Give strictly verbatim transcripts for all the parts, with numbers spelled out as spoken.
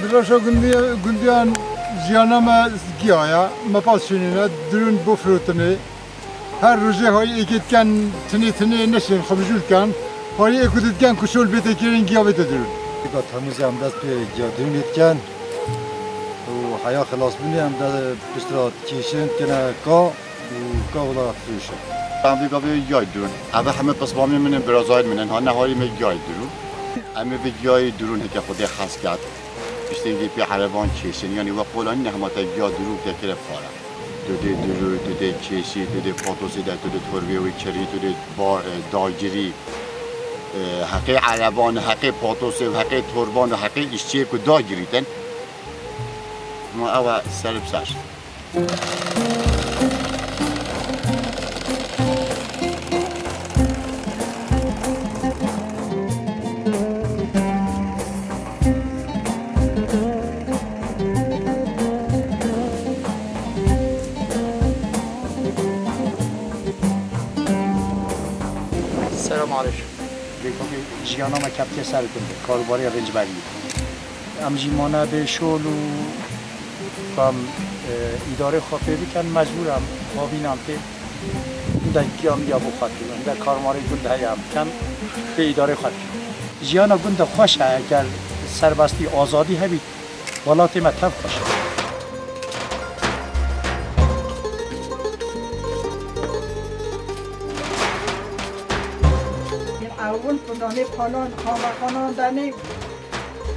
Di reşa gundiya-, gundiyan jiyana me giya ye, me pas şûnîne, dirûn bo firotinê. Her rojê hayê êkê diken, tinê tinê neşên xwe bi jû diken. Hayê êkû diken ku şol bête kirin, giya bête dirûn. Êka Temûzê em dest pê giya dirûnê diken û heya xilasbûnê em de pişt re dikêşin, dikine ka û ka wila difirûşin. Em vê gavê yay dirûn. Ev heme pismamê min in, birazayên min in. Ha ne hayê me yay dirûn. Em ê vê giyayê dirûn heke Xwedê hez ket. Piştên vê pê ereban kêşin. Yanî we qola nîne hema te giya dirûn te kire pare. Tu dê dirû, tu dê kêşî, tu dê patosê de, tu dê torbê wî kirî, tu dê ba-, e, dagirî. E, heqê ereban, heqê patosê, heqê torban, heqê îşçiyê ku dagirîtin. Ma ew e ser bi ser. Selam aleyküm. Jiyana me ketiye ser gund, karûbarê rincberî. Em jî mane bê şol û ku em, e, îdarê xwe pê bikin, mecbûr em xwebînan pê. Hindek giya miya bo xwe tînin, hindek karmarê gund heye em bikin, pê îdarê xwe bikin. Jiyana gund de xweş e, eger serbestî, azadî hebît, welatê me tev xweş e. Ewil pidanê palan, xanexanan danê.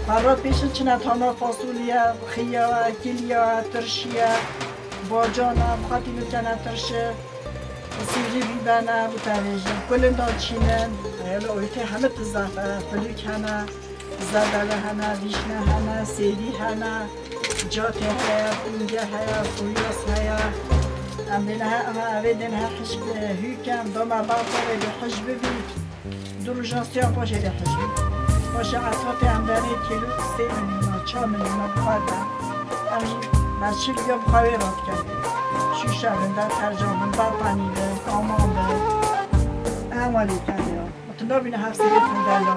Xerra pêşin çine tana fasulye, xiya, kiliya, tirşiye, bacana, xatî nûkene tirşi, sîrî bîbene, bû tevêjin. Kulin da çînin, hele oytê heme tizaf e, filûk hene, zerdele hene, vîşne hene, sêdî hene, catê heye, pînge heye, soyas heye. Em dê nehe, ema evê dê nehe hişk, e, hûk e, em dama bavê dê hişk bibî. Du rojan sê paşê de hişk. Paşê etatê em danê kîlo sê milyon, çar milyon bi xwe de. Em jî merçî li ya bi xwe wê radikin. Şûşe bin, de tercan bin, betanî bin, aman bin. Em welî tenê ya. Tu nabîne hevsêrê tindela.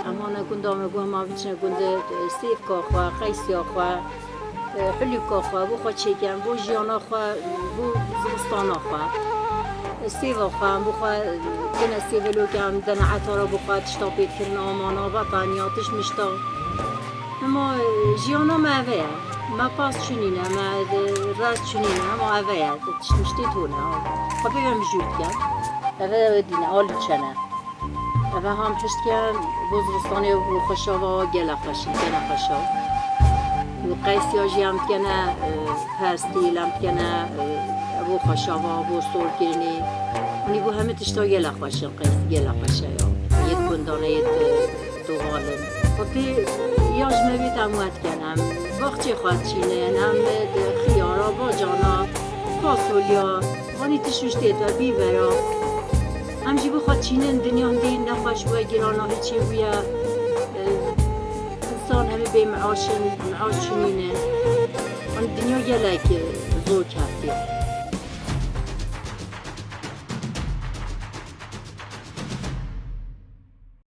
Em hane gunda me got, hema biçine gundê, e, sêvka xwe, qeysiya xwe, e, hilûka xwe, bo xwe çêkin, bo jiyana xwe, bo zivistana xwe. E, sêva xwe, em bo xwe, e, dene sêveloke, em dene etara bo xwe, tişta pêdikirin, amana, betaniya, tişt mişta. Hema, e, jiyana me eve ye. Me pas çûnîne, me, e, rez çûnîne, hema eve ye. Tişt miştê tune, ha. Xwe pê ve mijûl dikin. Eve, eve dîne, alî çene. Eve ham pişt ke bo zivistanê û xweşava gelek xweş in, gelek xweşa. Û qeysiya jî em dikene, e, pestîl, em dikene, e, bo xweşava, bo sorkirinê. Anî bo hemî tişta gelek xweş in, qeysî gelek xweş e ya. Yê di gundan e, yê di doxan in. Xwedê ya ji me bê em we dikin, em baxçê xwe çînin, em di xiyara, bacana, fasolya, Wanî tişt tê de bîvera. Em jî bi xwe çînin dinya hindî nexweş bûye, girana hiçê bûye. E, însan hemî bê miaş in, miaş çinîne. Em dinya gelek, e, zor ketiye.